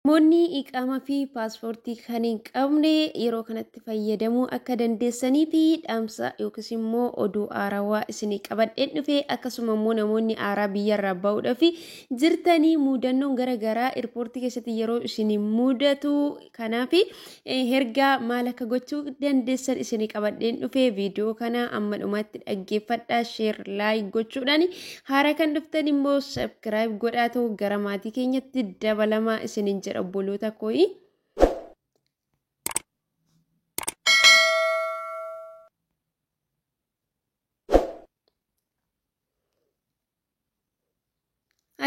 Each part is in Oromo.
Namoonni iqaamaa fi paaspoortii kan hin qabne yeroo kanatti fayyadamuu akka dandeessanii fi dhaamsa yookiis immoo oduu haarawaa isinii qabadheen dhufe. Akkasuma immoo namoonni haaraa biyyarraa ba'uudhaaf jirtanii mudannoon garaagaraa eerpoortii keessatti yeroo isin mudatu, kanaaf ergaa maal akka gochuu dandeessan isinii qabadheen dhufe. Viidiyoo kana amma dhumaatti dhaggeeffadhaa, share, like gochuudhaan, haaraa kan dhuftan immoo subscribe godhaatu gara maatii keenyatti dabalamaa isiniin jedha, obboloota kooyi.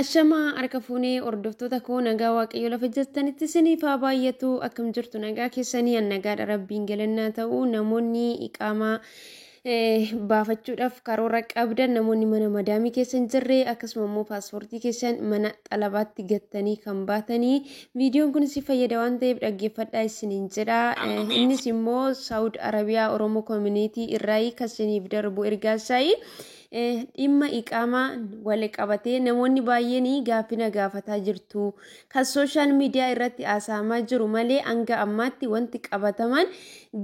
Ashamaa, harka fuunee hordoftoota koo, nagaa Waaqayyo lafa jirtanitti isiniif haa baay'atu. Akkam jirtu? Nagaa keessanii? An nagaadha, Rabbiin galannaa ta'u. Namoonni iqaamaa baafachuudhaaf karoora qabdan, namoonni mana madaamii keessa hin jirre, akkasuma immoo paaspoortii keessan mana xalabaatti gattanii kan baatanii, viidiyoon kun isin fayyada waan ta'eef dhaggeeffadhaa isiniin jedha. Innis immoo Saawud Arabiyaa Oromoo Community irraa kan isiniif darbu ergaa isaayi. Dhimma iqaamaa wal qabatee namoonni baay'een gaaffina gaafataa jirtu. Kan social media irratti haasa'amaa jiru malee hanga ammaatti wanti qabataman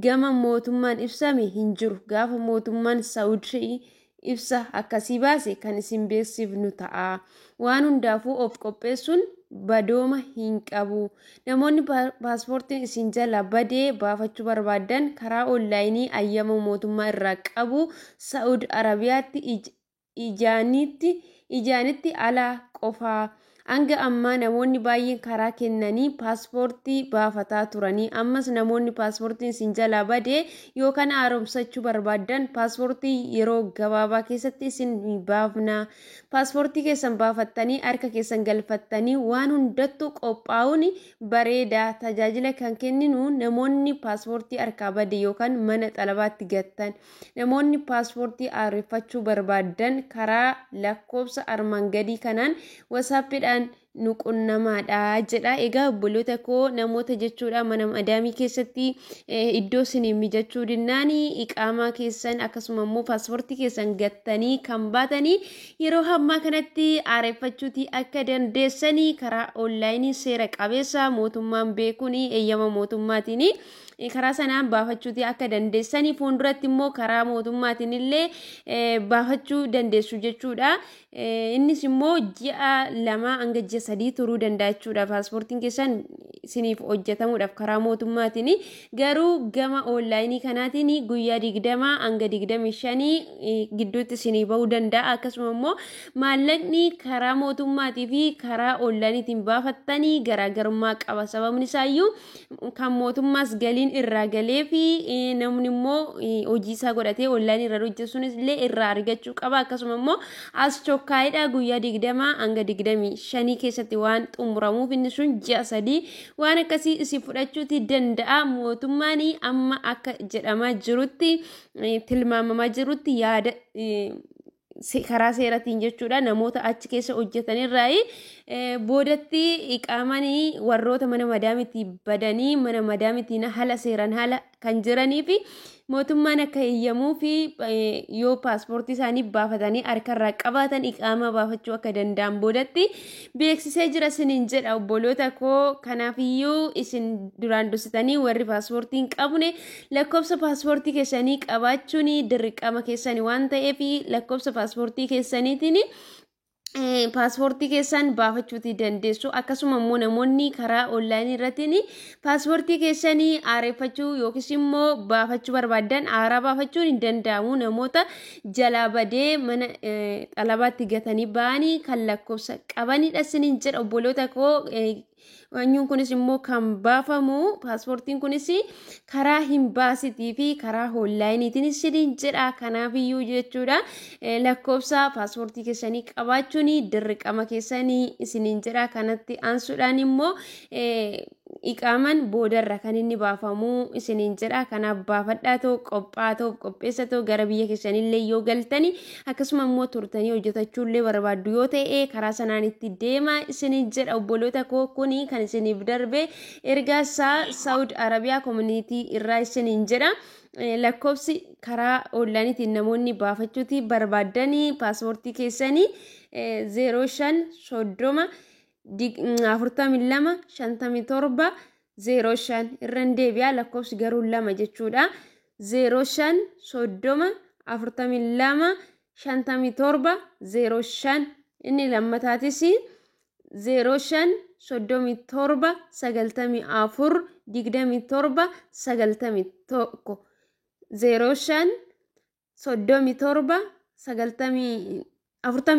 gama mootummaan ibsame hin jiru. Gaafa mootummaan Saawudii ibsa akkasii baase kan isin beeksifnu ta'a. Waan hundaafuu of qopheessuun badooma hin qabu. Namoonni paaspoortiin isin jala badee baafachuu barbaaddan karaa onlaayinii ayyama mootummaa irraa qabu Saa'ud Arabiyaatti ijaanitti ala qofaa. Hanga ammaa namoonni baay'een karaa kennanii paaspoortii baafataa turanii, ammas namoonni paaspoortiin isin jalaa badee yookaan haaromsachuu barbaaddan paaspoortii yeroo gabaabaa keessatti isin baafna. Paaspoortii keessan baafattanii harka keessan galfattanii waan hundattuu qophaa'uun bareeda. Tajaajila kan kenninu namoonni paaspoortii harkaa bade yookaan mana xalabaatti gattan. Namoonni paaspoortii haareffachuu barbaaddan karaa lakkoofsa armaan gadii kanaan WhatsAppiidhaan nu qunnamaadha jedha. Egaa obboloota koo, namoota jechuudha mana madaamii keessatti iddoo isinii mijachuu dinnaan iqaamaa keessan akkasuma immoo paaspoortii keessan gattanii kan baatanii, yeroo ammaa kanatti haareffachuutii akka dandeessanii karaa onlaayinii seera qabeessa mootummaan beekuun eeyyama mootummaatiin karaa sanaan baafachuutii akka dandeessanii, fuulduratti immoo karaa mootummaatiin illee baafachuu dandeessu jechuudha. Innis immoo ji'a 2 hanga ji'a 3 turuu danda'a jechuudha. Paaspoortiin keessan isiniif hojjetamuudhaaf karaa mootummaatiin garuu gama onlaayinii kanaatiin guyyaa 20 hanga 25 gidduutti isinii bahuu danda'a. Akkasuma immoo maallaqni karaa mootummaatii fi karaa onlaayiniitiin baafattanii garaagarummaa qaba. Sababni isaayyuu kan mootummaas galiin irraa galee fi namni immoo hojii isaa godhatee onlaayinii irra hojjetuunis illee irraa argachuu qaba. Akkasuma immoo as chokkaayidha, guyyaa 20 hanga 25 keessatti waan xumuramuuf inni sun ji'a 3 waan akkasii isin fudhachuuti danda'a. Mootummaan amma akka jedhamaa jirutti, tilmaamamaa jirutti, yaada karaa seeratiin jechuudha, namoota achi keessa hojjetanirraa boodatti iqaamanii warroota mana madaamitti badanii mana madaamitti haala seeraan haala kan jiranii fi mootummaan akka eeyyamuu fi yoo paaspoortii isaanii baafatanii harkarraa qabaatan iqaamaa baafachuu akka danda'an boodatti beeksisee jira isiniin jedha, obboloota koo. Kanaafiyyuu isin duraan dursitanii warri paaspoortii hin qabne lakkoofsa paaspoortii keessanii qabaachuun dirqama keessanii waan ta'eef lakkoofsa paaspoortii keessaniitiin paaspoortii keessan baafachuuti dandeessu. Akkasuma immoo namoonni karaa onlaayinii irratti paaspoortii keessanii haareffachuu yookiis immoo baafachuu barbaaddan, haaraa baafachuun hin danda'amu. Namoota jalaa badee mana xalabaatti gatanii ba'anii kan lakkoofsa qabanidha isiniin jedha, obboloota koo. Wanyuun kunis immoo kan baafamu, paaspoortiin kunis karaa imbaasiitii fi karaa onlaayiniitiin isiniin jedha. Kanaafiyyuu jechuudha lakkoofsa paaspoortii keessanii qabaachuun dirqama keessanii isiniin jedha. Kanatti aansuudhaan immoo iqaaman boodarra kan inni baafamu isiniin jedha. Kanaaf baafadhaa ta'u, qophaa'aa ta'u, qopheessa ta'u, gara biyya keessanillee yoo galtani, akkasuma immoo turtanii hojjetachuullee barbaaddu yoo ta'e, karaa sanaan itti deema isiniin jedha, obboloota koo. Kuni kan isiniif darbe ergaa isaa Saawud Arabiyaa Community irraa isiniin jedha. Lakkoofsi karaa onlaayiniitiin namoonni baafachuuti barbaaddanii paaspoortii keessanii 05 30 42 57 05. Irran deebi'aa, lakkoofsi garuu lama jechuudha. 05 30 42 57 05. Inni lammataatis 05 37 94 27 91. 05 37 90 40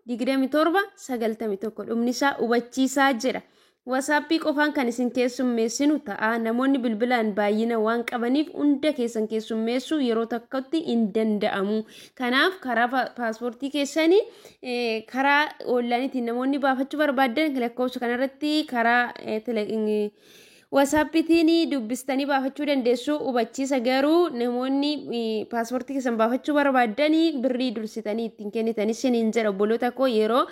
94 27 91 dhumni isaa hubachiisaa jedha. Wasaappii qofaan kan isin keessummeessinu ta'a. Namoonni bilbilaan baay'ina waan qabaniif hunda keessan keessummeessuu yeroo tokkotti hin danda'amu. Kanaaf karaa paaspoortii keessanii karaa onlaayiniitiin namoonni baafachuu barbaadan lakkoofsa kanarratti karaa wasaappiitiin dubbistanii baafachuu dandeessu. Hubachiisa garuu, namoonni paaspoortii keessan baafachuu barbaadanii birrii dursitanii ittiin kennitanii isiniin jedha, obboloota koo. Yeroo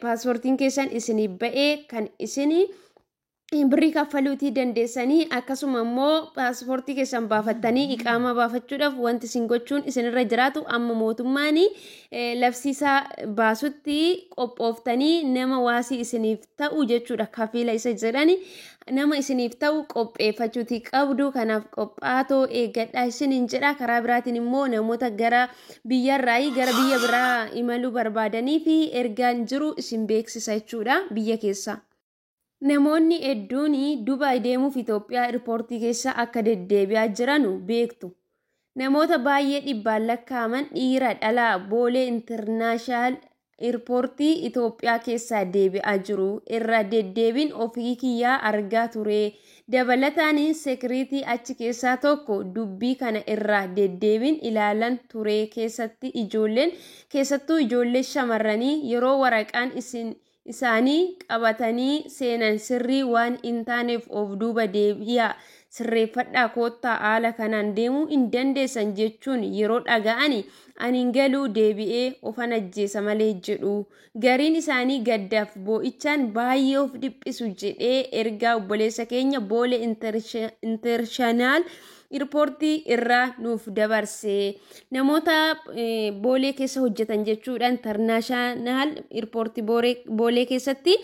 paaspoortiin keessan isinii ba'ee kan isinii birrii kaffaluutii dandeessanii, akkasuma immoo paaspoortii keessan baafattanii iqaamaa baafachuudhaaf wanti isin gochuun isinirra jiraatu, amma mootummaan labsiisaa baasutti qophooftanii nama waasii isiniif ta'u jechuudha, kafiila isa jedhani, nama isiniif ta'u qopheeffachuutii qabdu. Kanaaf qophaatoo eeggadhaa isiniin jedha. Karaa biraatiin immoo namoota gara biyyarraa gara biyya biraa imaluu barbaadanii fi ergaan jiru isin beeksisa jechuudha biyya keessa. Namoonni hedduun Dubaay deemuuf Itoophiyaa eerpoortii keessa akka deddeebi'aa jiranu beektu. Namoota baay'ee dhibbaan lakkaa'aman, dhiira dhalaa, Boolee International Eerpoortii Itoophiyaa keessaa deebi'aa jiru. Irra deddeebiin ofii kiyyaa argaa ture. Dabalataan security achi keessaa tokko dubbii kana irra deddeebiin ilaalan ture. Keessatti ijoolleen, keessattuu ijoollee shamarranii, yeroo waraqaan isin isaanii qabatanii seenan sirrii waan hin taaneef of duuba deebi'aa, sirreeffadhaa koottaa, haala kanaan deemuu hin dandeessan jechuun yeroo dhaga'ani, ani hin galuu, deebi'ee ofan ajjeesa malee jedhu. Gariin isaanii gaddaaf boo'ichaan baay'ee of dhiphisu jedhee ergaa obboleessa keenya Boolee International Eerpoortii irraa nuuf dabarse. Namoota Boolee keessa hojjetan jechuudha. International Eerpoortii Boolee keessatti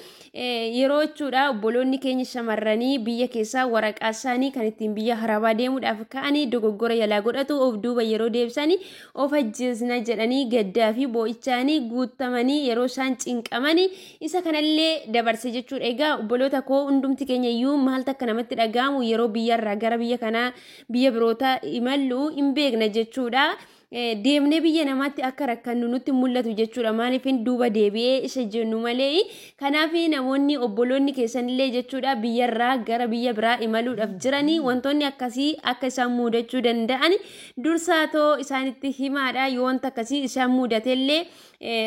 yeroo jechuudha obboloonni keenya shamarranii biyya keessaa waraqaa isaanii kan ittiin biyya harabaa deemuudhaaf ka'anii dogoggora yalaa godhatu, of duuba yeroo deebisanii of ajjeesna jedhanii gaddaa fi boo'ichaanii guutamanii yeroo isaan cinqamanii isa kanallee dabarse jechuudha. Egaa obboloota koo, hundumti keenya iyyuu maaltu akka namatti dhaga'amu yeroo biyyarraa gara biyya kanaa biyya biroota imallu hin beekna jechuudha. Deemnee biyya namaatti akka rakkannu nutti mul'atu jechuudha. Maaliif duuba deebi'ee isa jennu malee. Kanaaf namoonni obboloonni keessanillee jechuudha biyyarraa gara biyya biraa imaluudhaaf jiranii wantoonni akkasii akka isaan mudachuu danda'an dursaatoo isaanitti himaadha. Yoo wanta akkasii isaan mudatellee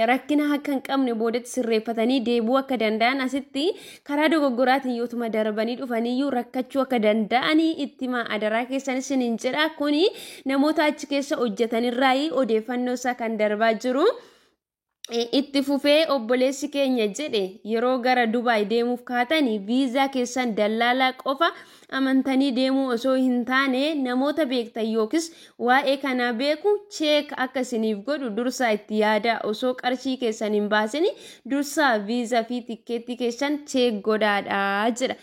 rakkina akka hin qabne, boodatti sirreeffatanii deebi'uu akka danda'an, asitti karaa dogoggoraatiin yootuma darbanii dhufaniyyuu rakkachuu akka danda'anii itti himaa adaraa keessan isiniin jedha. Kuni namoota achi keessa hojjetanirraa odeeffannoo isaa kan darbaa jiru. Itti fufee obboleessi keenya jedhe, yeroo gara Dubaay deemuuf kaatanii viizaa keessan dallaalaa qofa amantanii deemuu osoo hin taane, namoota beektan yookiis waa'ee kanaa beeku check akka isiniif godhu dursaa itti yaada. Osoo qarshii keessan hin baasin dursaa viizaa fi tikkeettii keessan check godhaadha jedha.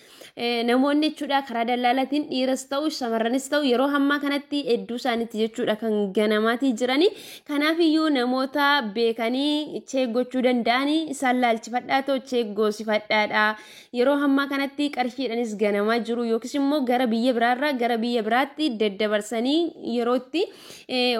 Namoonni jechuudha karaa dallaalaatiin dhiiras ta'u shamarranis ta'u yeroo ammaa kanatti hedduu isaaniitti jechuudha kan ganamaatii jirani. Kanaaf iyyuu namoota beekanii check gochuu danda'anii isaan laalchifadhaa ta'u check goosifadhaadha. Yeroo ammaa kanatti qarshiidhanis ganamaa jiru, yookiis immoo gara biyya biraarraa gara biyya biraatti daddabarsanii yeroo itti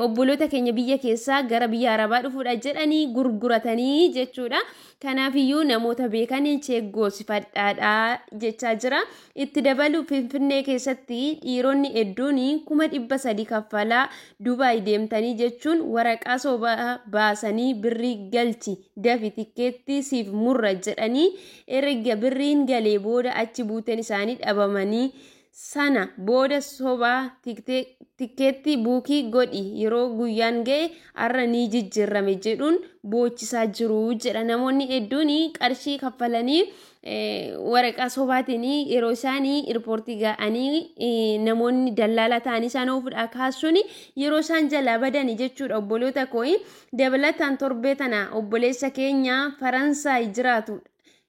obboloota keenya biyya keessaa gara biyya arabaa dhufuudha jedhanii gurguratanii jechuudha. Kanaaf iyyuu namoota beekanii check goosifadhaadha jechaa jira. Itti dabalu Finfinnee keessatti dhiironni hedduun 300,000 kaffalaa Dubaay deemtanii jechuun waraqaa sobaa baasanii birrii galchi, dafi tikkeettii siif murra jedhanii, erga birriin galee booda achi buuteen isaanii dhabamanii Sana booda sobaa tikkeetti buukii godhi, yeroo guyyaan ga'e har'a ni jijjiirame jedhuun boochisaa jiru jedha. Namoonni hedduun qarshii kaffalanii waraqaa sobaatiin yeroo isaanii irpoortii ga'anii namoonni dallaalaa ta'anii isaan ofuudhaa kaasuun yeroo isaan jalaa badani jechuudha, obboloota koo. Dabalataan torbee tana obboleessa keenya Faransaay jiraatu,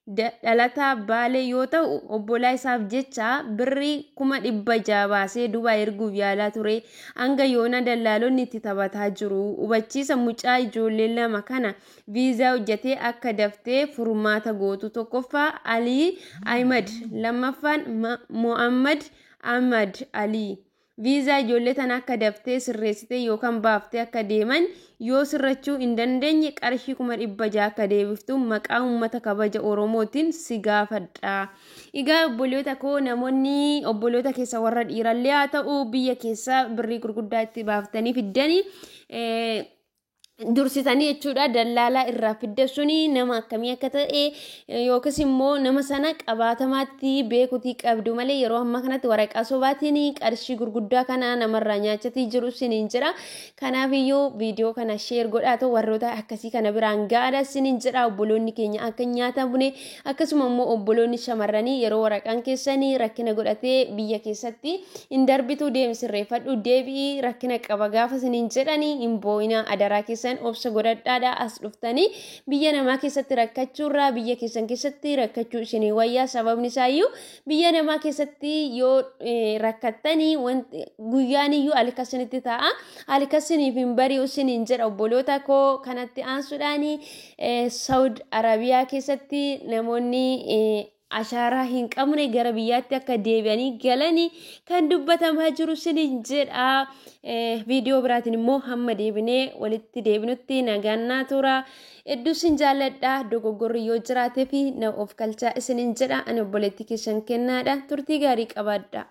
dhalataa Baalee yoo ta'u, obbolaa isaaf jecha birrii 600,000 baasee Dubaay erguuf yaalaa ture. Hanga yoona dallaalonni itti taphataa jiru. Hubachiisa: mucaa ijoollee lama kana viizaa hojjetee akka daftee furmaata gootu. Tokkoffaa Alii Ahmad, lammaffaan Mo'ammad Ahmad Alii. Viizaa ijoollee tana akka daftee sirreessitee yookaan baaftee akka deeman, yoo sirrachuu hin dandeenye qarshii 600,000 akka deebiftu maqaa uummata kabaja Oromootiin si gaafadha. Egaa obboloota koo, namoonni obboloota keessa warra dhiirallee haa ta'u biyya keessa birrii gurguddaa itti baaftanii fiddanii dursitanii jechuudha, dallaalaa irraa fidda suni nama akkamii akka ta'e yookiis immoo nama sana qabaatamaatti beekutii qabdu malee, yeroo ammaa kanatti waraqaa sobaatiin qarshii gurguddaa kana namarraa nyaachatii jiru siniin jira. Kanaaf iyyuu viidiyoo kana share godhaa ta'u warroota akkasii kana biraan ga'aadha siniin jira. Obboloonni keenya akka nyaatamne, akkasuma immoo obboloonni shamarranii yeroo waraqaan keessanii rakkina godhatee biyya keessatti hin darbitu, deemi sirreeffadhu, deebi'ii rakkina qaba gaafa siniin jedhanii hin boo'ina, adaraa keessan obsa godhadhaadha. As dhuftanii biyya namaa keessatti rakkachuurraa biyya keessan keessatti rakkachuu isinii wayyaa. Sababni isaayyuu biyya namaa keessatti yoo rakkattanii guyyaan iyyuu halkasinitti ta'a, halkasiniif hin bari'u isiniin jedha, obboloota koo. Kanatti aansuudhaani Saawud Arabiyaa keessatti namoonni ashaaraa hin qabne gara biyyaatti akka deebi'anii galanii kan dubbatamaa jiru sinin jedha. Viidiyoo biraatiin immoo hamma deebinee walitti deebinutti nagaan naa tura. Hedduu sin jaalladha. Dogoggorri yoo jiraatee fi na of kalchaa isinin jedha. Ani obboleettii keessan kennaadha. Turtii gaarii qabaadha.